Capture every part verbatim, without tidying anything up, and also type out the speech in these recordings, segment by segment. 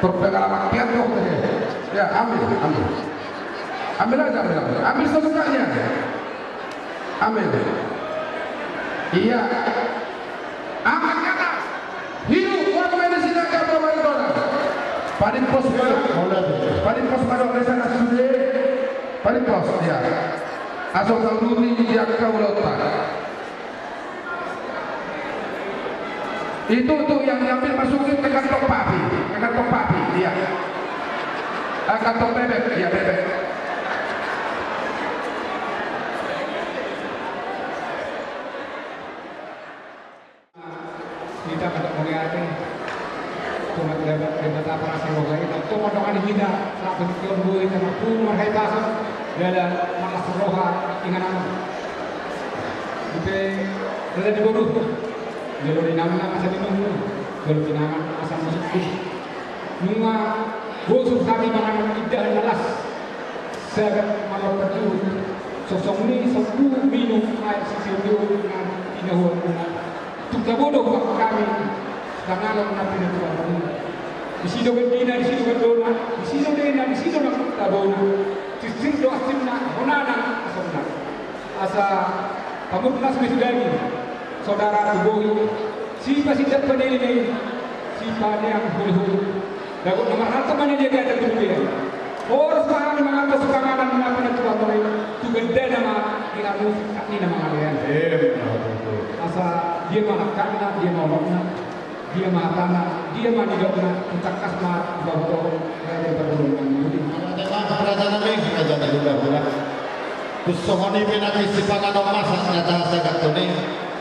Pengalaman kian dong. Ya, ambil, ambil. Ambil aja, ambil, ambil. Ambil sesukanya. Ambil. Iya. Angkat ke atas. Hidup, warga di sini akan bawa itu orang. Paling pos, Pak. Paling pos, Pak, di sana sudah. Paling pos, ya. Asal tahu dulu di angka ulang. Itu tuh yang diambil, masukin ke kantong papi, ke kantong papi, iya. Eh, kantong bebek, iya, bebek. Hita mauliate. Tuhan Debata parasi roha i, tong mandongani hita, sahat tu tingki on boi hita marpungu marhahipason, jala marlas roha inganan on. Dope, raja ni boru, jolo ni inganan asa di nungnung, jolo ni inganan asa musik. Nunga bosur hami mangan indahan na las, sagat manortor juhut, songon i sombu minum aek sisir juhut na pinahuanmuna. Tung tabo do hubahen hami, sipanganon na pinatupa hamu. Disi do gandina, disi do gandona, disi do dena, disi do nang tabona. Sirsir do asirna, hona nang asomna. Asa pamurnas ma tu daging, saudara tu bohi, sipasindak paneleng, sipaneang hulhul. Daging na marhalto ma na di agatan tu dia. Horas ma hami mangan tu panganon na pinatupa hamu i, tu gandana ma di hamu, sangkap ni na mangarean. Asa dia ma langkatna, dia ma unokna, dia ma hatana, dia ma nidokna, tung tangkas ma dipabotohon raja ni parboruon nami. Raja nami, raja ni hulahula. Tung songon i pe nangkin sipanganon masak na tahasahathon i,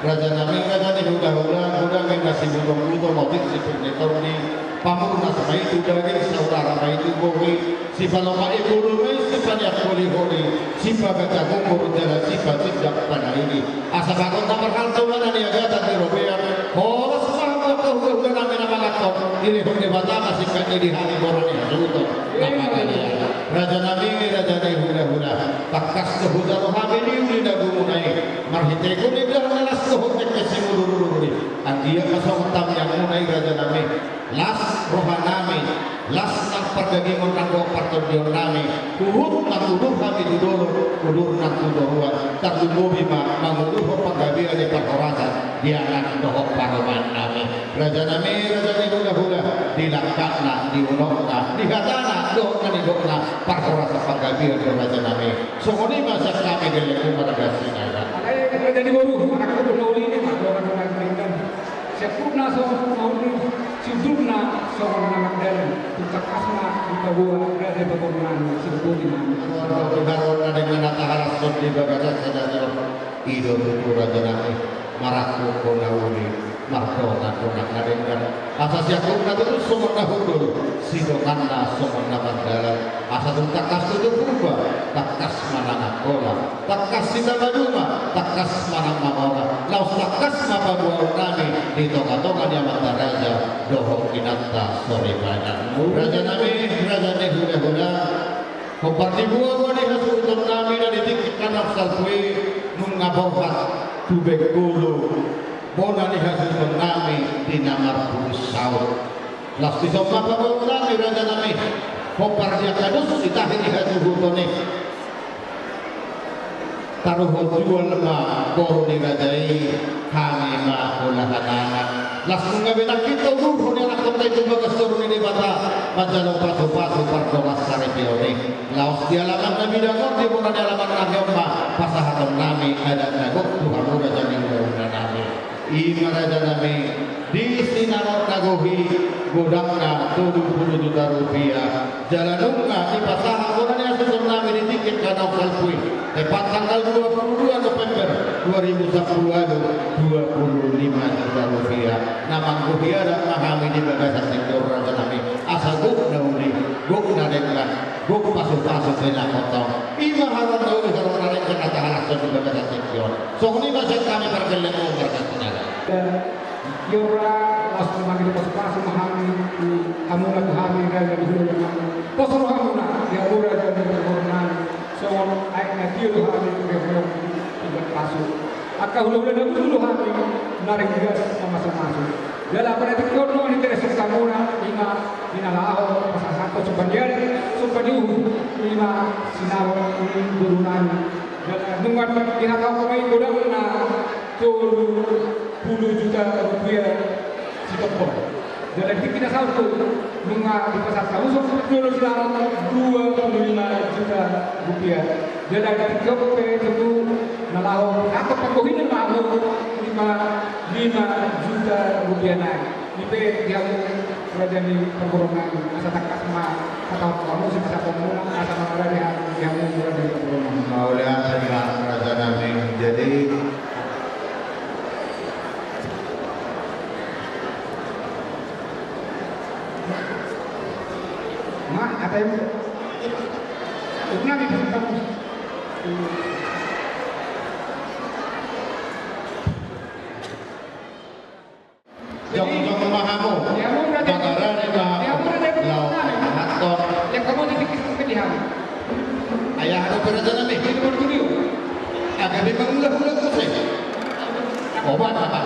raja nami, raja ni hulahula, godang i na sibutongbuto, otik sipir ni tondi, pamurnas ma i tu daging, saudara ma i tu bohi, sipalomak i boru ma i, sipaneang hulhul i, sipabagak umur jala sipasindak paneleng. Asa bagot na marhalto ma na di agatan ni robean, horas ma hamu angka hulahula nami na manganhon, dilehon Debata ma singkat ni di hami bona ni hasuhuton na pagalean. Raja nami, raja ni hulahula, tangkas do hujalo hami di uli na gumuna i, marhitehon indahan na las dohot nangkin simudurudur i. Anggiat ma songon tamiangmuna i, raja nami. Las roha nami, las nang pardagingon nang dohot partondion nami, huhut mangudur hami tu dolok, udur nang tu toruan, tarlumobi ma manguduhon panggabean ni parhorasan di anak dohot parumaen nami. Raja nami, raja ni hulahula, di langkatna, di unokna, di hatana, dohot na nidokna, parhorasan panggabean do, raja nami. Songon i ma sian hami, gellengmu marga Sinaga. Alai raja ni boru, anak boru na uli ni, anak boru na uli ni. Siaputna songon na uli, siudutna songon na mardalan, tung tangkas ma dipaboa raja ni parboruon nami, sidohoti nami. Songon i ma, songon i ma na tahalashon di bagasan sadari on. I do tutu, raja nami, marangkup na uli, mardongan dongan na denggan. Asa siangkupna tutu songon na hundul, sidonganna songon na mardalan. Asa tung tangkas tutu Purba, tangkas manang Angkola, tangkas hita maduma, tangkas manang mamora. Laos tangkas ma paboaon nami di tongatonga ni amanta raja dohot inanta soripada. Raja nami, raja ni hulahula. Hombar di boaboa ni hasuhuton nami na di tingki na naung salpu i, nunga borhat tu Bengkulu bona ni hasuhuton nami di na marpudun saut. Laos dison ma paboaon nami, raja nami, hombar di angka dos ditahi ni hasuhuton i. Taruhon jual ma boru ni raja i, hami ma hola hanana. Laos nunga be nangkin taudurhon i, anakhonta i tu bagas toru ni Debata, manjalo pasupasu pardongan saripeon i. Laos di alaman na bidang on, di bona ni alaman nami on ma pasahaton nami adat na gok tu hamu, raja ni hulahula nami. I ma, raja nami, di sinamot na gok i, godangna tolu pulu juta rupiah. Jala nunga dipasahat bona ni hasuhuton nami di tingki na naung salpu i, tepat tanggal dua puluh dua November dua ribu sampulu ualu, dua puluh lima juta rupiah. Na manggohi adat ma hami di bagasan tingki on, raja nami. Asa gok na uli, gok na denggan, gok pasupasu pe na hotang. I ma haroan na uli, haroan na denggan na tahalashon di bagasan tingki on. Songon i ma sian hami, pargellengmu marga Sinaga. Ia ora, laos mangido pasupasu ma hami tu hamuna, tu hami raja ni hulahula nami. Pos rohamuna di hamu raja ni hulahula nami, songon aek na tio do hami tu hulahula, tu pasu. Angka hulahula na bujur do hami, na ringgas mamasumasu. Jala pada tingkos nunga diteres samuna ima, ima na laho pasahathon sumpah ni ari, sumpah ni uhum, ima sinamot ni boru nami. Jala nunga dihatahon ma i godangna tolu pulu juta rupiah sitompol. Jala di tingki na saut tu nunga dipasahat hamu jolo sinamot dua pulu lima juta rupiah. Jala di tingki on pe tutu na laho pasahathon panggohi nami ma hamu lima, lima juta rupiah nai. I pe di hamu raja ni parboruon nami, asa tangkas ma hatahononmuna, asa mangarade hami di hamu raja ni parboruon nami. Mauliate ma raja nami. Jadi ma hata i. Nami. Jongjong ma hamu. Mangarade ma hamu. Laho. Ai aha dope raja nami? Gabe mangulahula muse. Obat apa?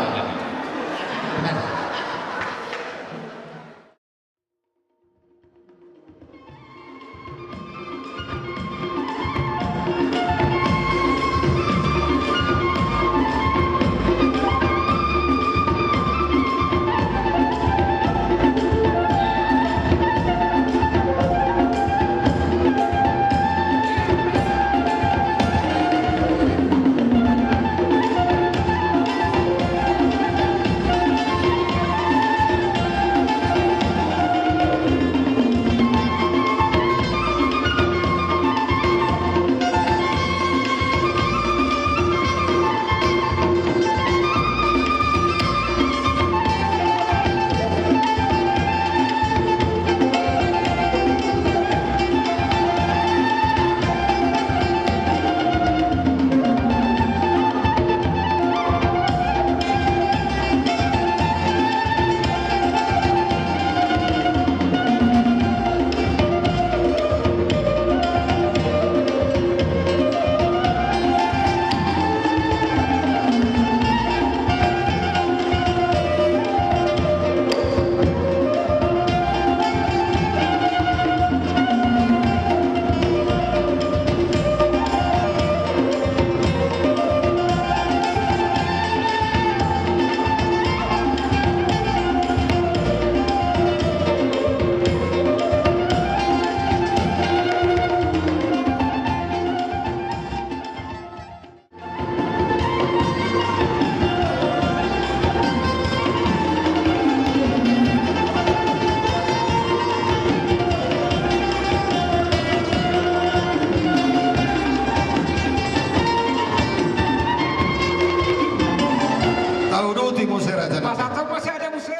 Tauduti muse raja. Pasahat ma sada muse.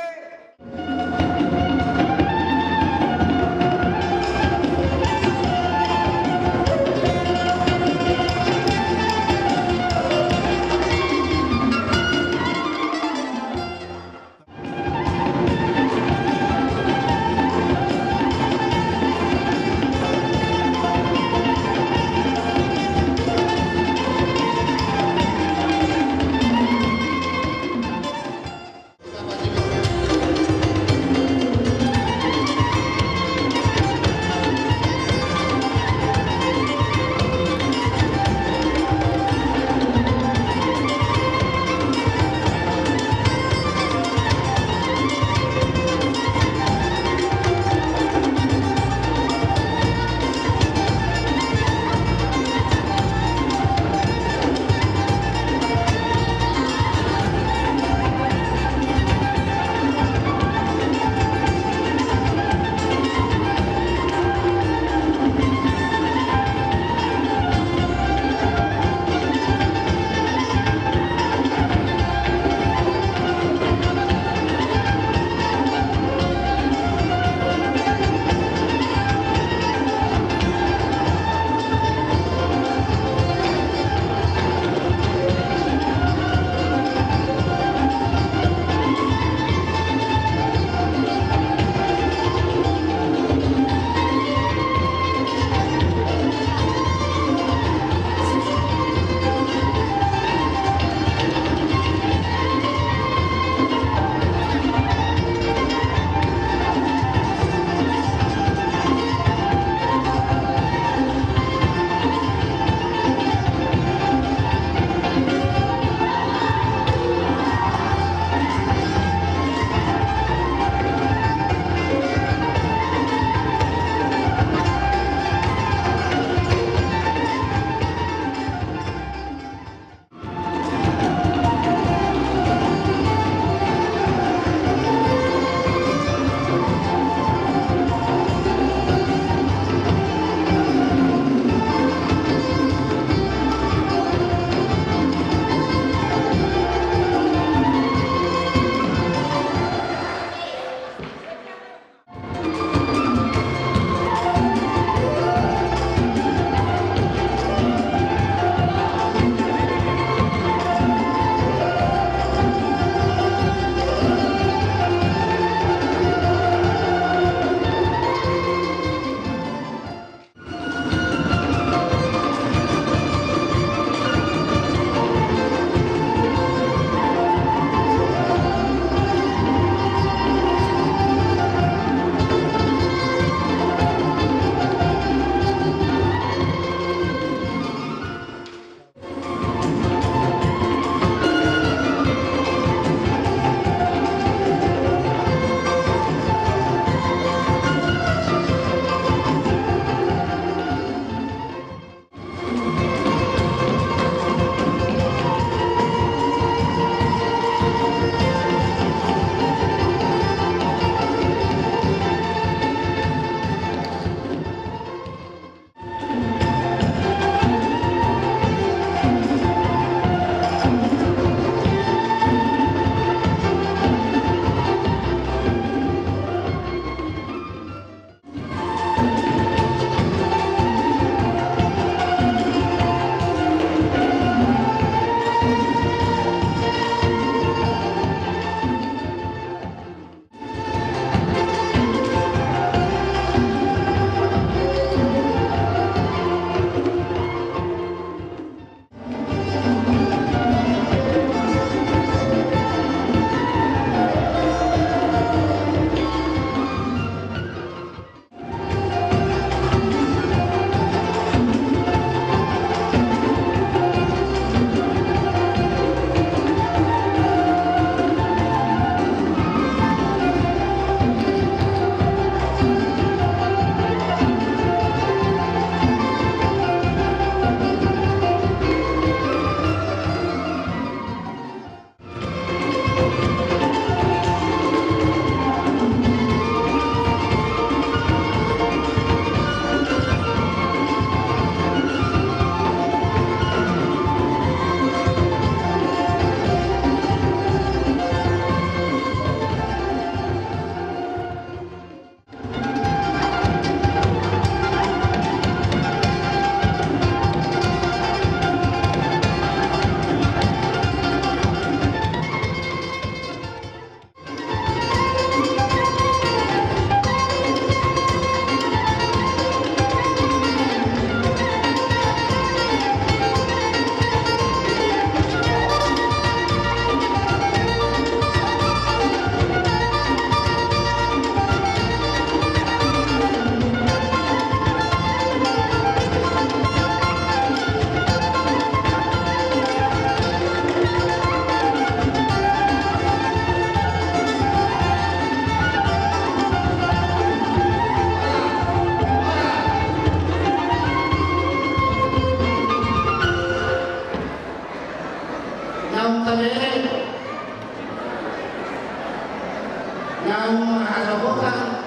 Naung hasohotan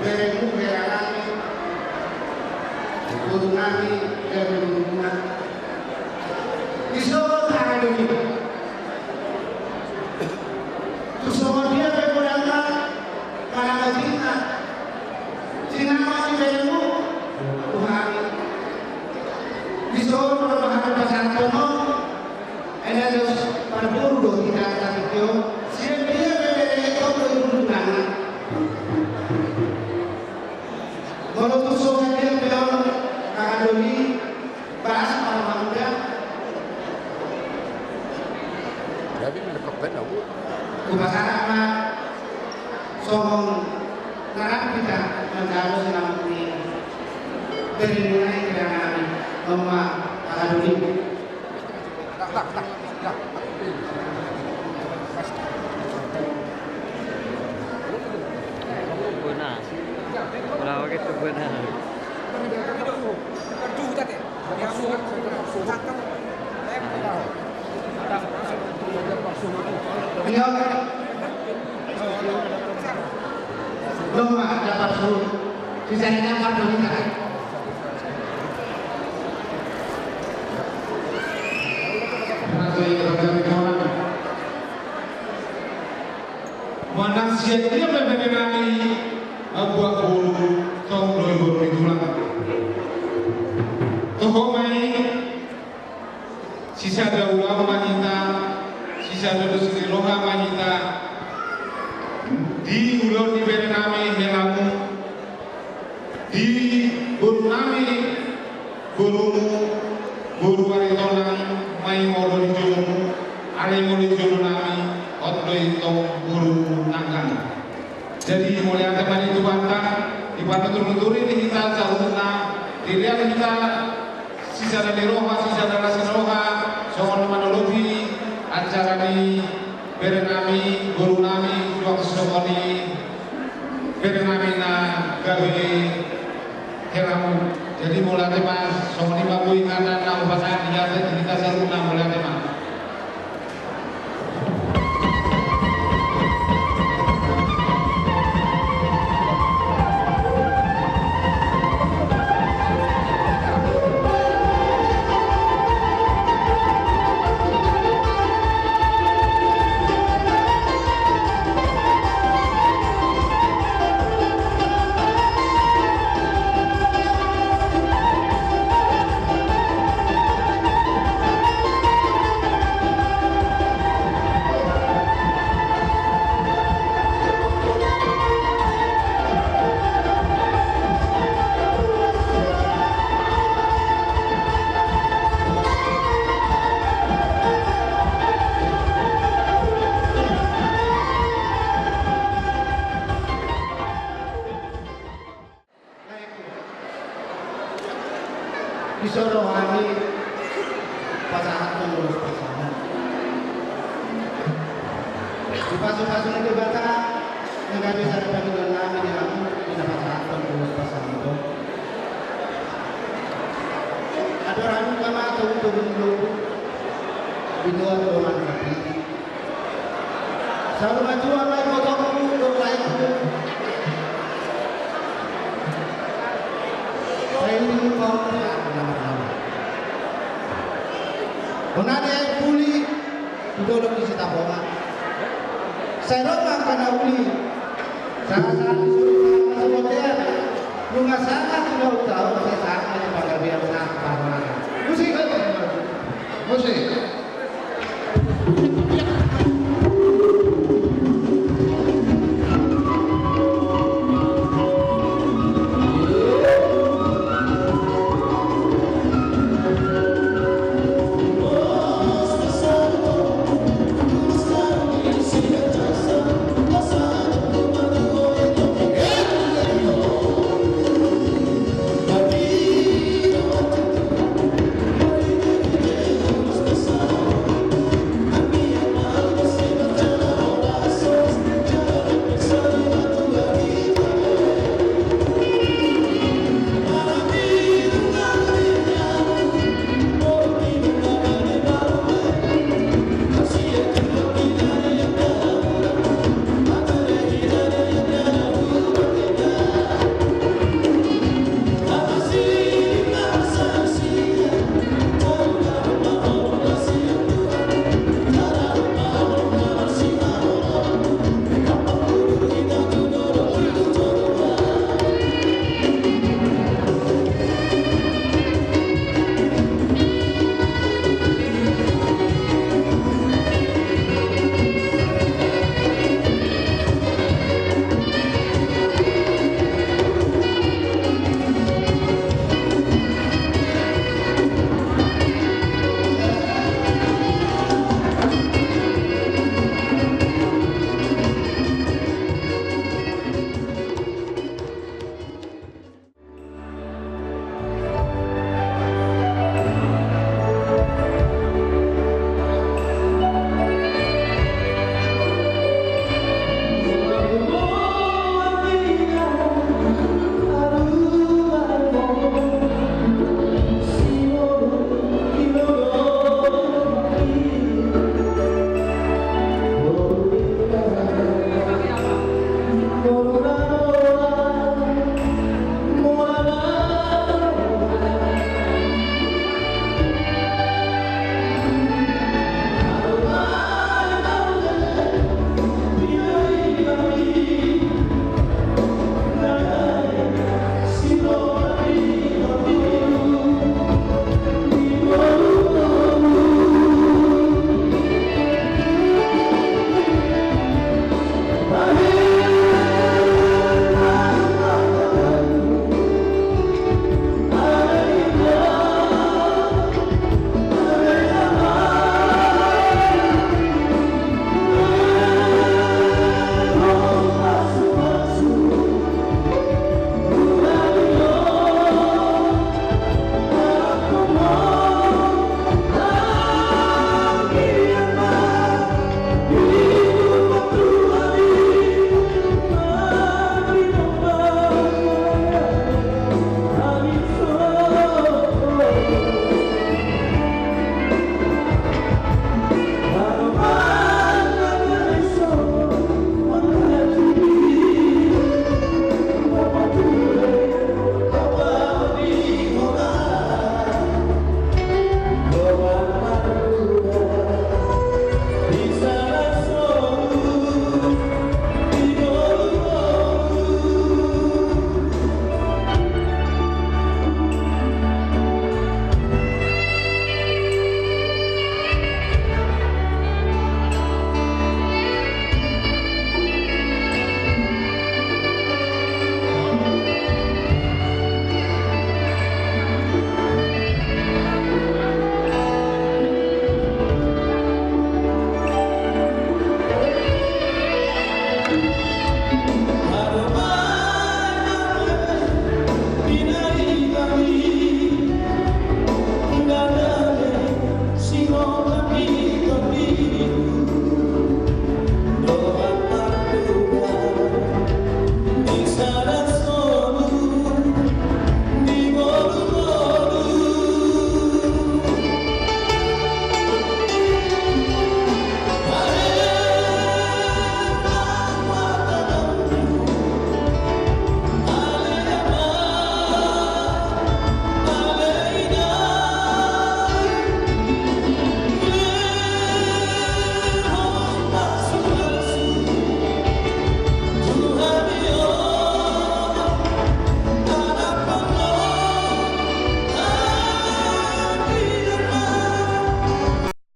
beremu, bere nami, boru nami, dan boru nami. Dison hami do i. Tu songon dia pe godangna, manang otikna, sinamot ni beremu tu hami. Dison do hami pasahathon on. Ai na dos parboru do hita, tapi tio sian dia pe bere, tong do i boru nami. Molo tung songon dia pe on, mangandoli bahas parmanda. Jadi mereka pernah bu. Kupasahat ma songon na rap hita manjalo sinamot ni beremuna i, bere nami, on ma mangandoli. Bona. Ora oke tu bona. Iya. Dong ma dapat su. Bisa dapat su. Manang sian dia pe bere nami, mambuat boru, tong do i boru ni tulang. Toho ma i. Sisada ulaon ma hita, sisada dos ni roha ma hita. Di ulaon ni bere nami helamu, di boru nami borumu, boru Aritonang, ma i molo di jolomu, alai molo di jolo nami, on do i tong boru nanggan. Jadi mauliate ma di Tuhanta, di panuturi ni hita saluhutna, di dia hita sisada ni roha, sisada las ni roha, songon na manolopi acara ni bere nami, boru nami, suang songon i bere nami na gabe heramu. Jadi mauliate ma, songon i ma boi hata na hupasahat di hita, di hita saluhutna, mauliate ma. Dison do hami pasahathon ulos pasahat. Dipasupasu ni Debata na gabe sada pangidoan nami di hamu, di na pasahathon ulos pasahat on. Andor hamu ma togu-togu ni lobu, binoan dongan sapiti. Saur matua ma ibotongku dohot laengku. Paiming ma on. Bona ni aek puli tu dolok ni Sitapongan. Sai ro ma angka na uli. Sahat-sahat ni solu, sahat ma tu bontean. Nunga sahat tu na uli, sai sahat ma tu panggabean, sahat tu parhorasan. Musik. Musik.